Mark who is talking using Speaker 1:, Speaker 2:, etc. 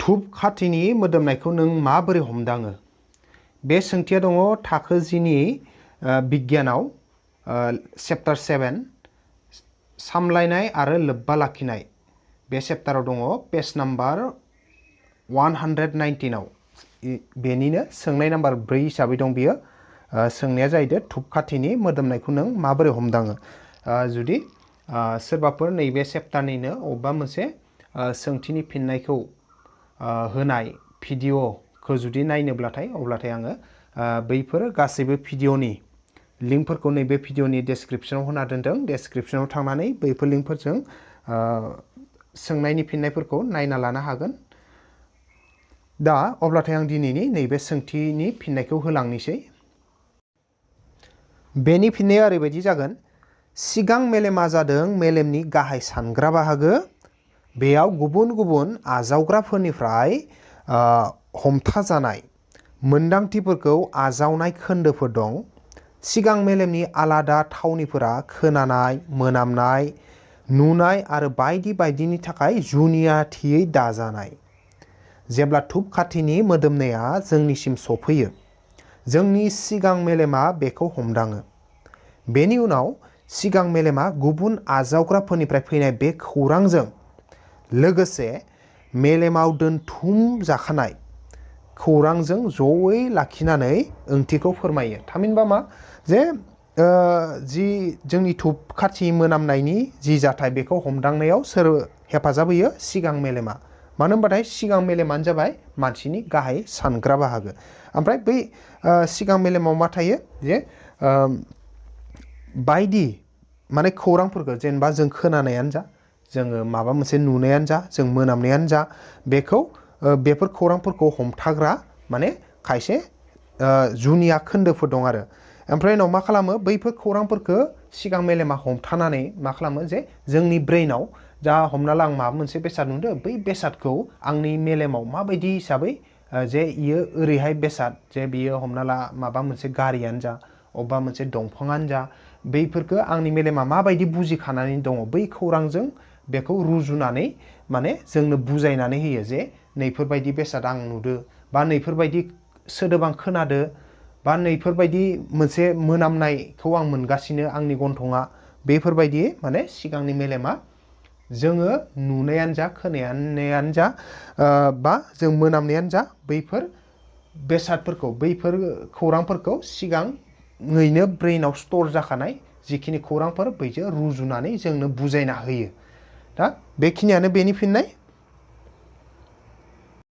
Speaker 1: धूप खाथिनि मोदोमनायखौ नों माबोरै हमदाङो? बे सोंथिया दङ थाखो जिनि बिगियानाव चेप्टार 7 सामलायनाय आरो लोब्बा लाखिनाय बे चेप्टाराव दङ पेज नाम्बार 119 आव बेनिनो सोंनाय नाम्बार 4 हिसाबै दं बियो। सोंनाया जाहैदों धूप खाथिनि मोदोमनायखौ नों माबोरै हमदाङो? जुदि सोरबाफोर नैबे चेप्टारनिनो अबेबा मोनसे सोंथिनि फिननायखौ होनाय भिडिअखौ जुदि नायनोब्लाथाय अब्लाथाय आङो बैफोर गासैबो भिडिअनि लिंकफोरखौ नैबे भिडिअनि डेस्क्रिप्शनाव होना दोनदों। डेस्क्रिप्शनाव थांनानै बैफोर लिंकफोरजों सोंनायनि फिननायफोरखौ नायना लानो हागोन। दा अब्लाथाय आं दिनैनि नैबे सोंथिनि फिननायखौ होलांनोसै। बेनि फिननाया ओरैबायदि जागोन। सिगां मेलेमा जादों मेलेमनि गाहाय सानग्रा बाहागो। बेयाव गुबुन गुबुन आजावग्राफोरनिफ्राय हमथाजानाय मोन्दांथिफोरखौ आजावनाय खोन्दोफोर दं। सिगां मेलेमनि आलादा थावनिफोरा खोनानाय, मोनामनाय, नुनाय आरो बायदि बायदिनि थाखाय जुनियाथियै दाजानाय। जेब्ला धूप खाथिनि मोदोमनाया जोंनिसिम सफैयो, जोंनि सिगां मेलेमा बेखौ हमदाङो। बेनि उनाव सिगां मेलेमा गुबुन आजावग्राफोरनिफ्राय फैनाय बे खौरांजों लोगोसे मेलेमाव दोनथुम जाखानाय खौरांजों जयै लाखिनानै ओंथिखौ फोरमायो। थामहिनबा मा जे जि जोंनि धूप खाथि मोनामनायनि जि जाथाय बेखौ हमदांनायाव सोर हेफाजाब होयो? सिगां मेलेमा। मानो होनबाथाय सिगां मेलेमानो जाबाय मानसिनि गाहाय सानग्रा बाहागो। ओमफ्राय बै सिगां मेलेमाव मा थायो? जे बायदि माने खौरांफोरखौ जेनेबा जों खोनानायानो जा, जोङो माबा मोनसे नुनायानो जा, जों मोनामनायानो जा, बेफोर खौरांफोरखौ हमथाग्रा माने खायसे जुनिया खोन्दोफोर दं आरो। ओमफ्राय उनाव मा खालामो? बैफोर खौरांफोरखौ सिगां मेलेमा हमथानानै मा खालामो? जे जोंनि ब्रेइनाव जा हमना ला आं माबा मोनसे बेसाद नुदों, बै बेसादखौ आंनि मेलेमाव माबायदि हिसाबै जे इयो ओरैहाय बेसाद, जे बियो हमना ला माबा मोनसे गारियानो जा, अबेबा मोनसे दंफाङानो जा, बैफोरखौ आंनि मेलेमा माबायदि बुजिखानानै दङ, बै खौरांजों बेखौ रुजुनानै माने जोंनो बुजायनानै होयो जे नैफोरबायदि बेसाद आं नुदो, बा नैफोरबायदि सोदोब आं खोनादो, बा नैफोरबायदि मोनसे मोनामनायखौ आं मोनगासिनो आंनि गन्थङा। बेफोरबायदि माने सिगांनि मेलेमा जोङो नुनायानो जा, खोनायानो जा, बा जों मोनामनायानो जा, बैफोर बेसादफोरखौ, बैफोर खौरांफोरखौ सिगाङैनो ब्रेइनाव स्टर जाखानाय जिखिनि खौरांफोर बैजों रुजुनानै जोंनो बुजायना होयो। दा बेखिनियानो बेनि फिननाय।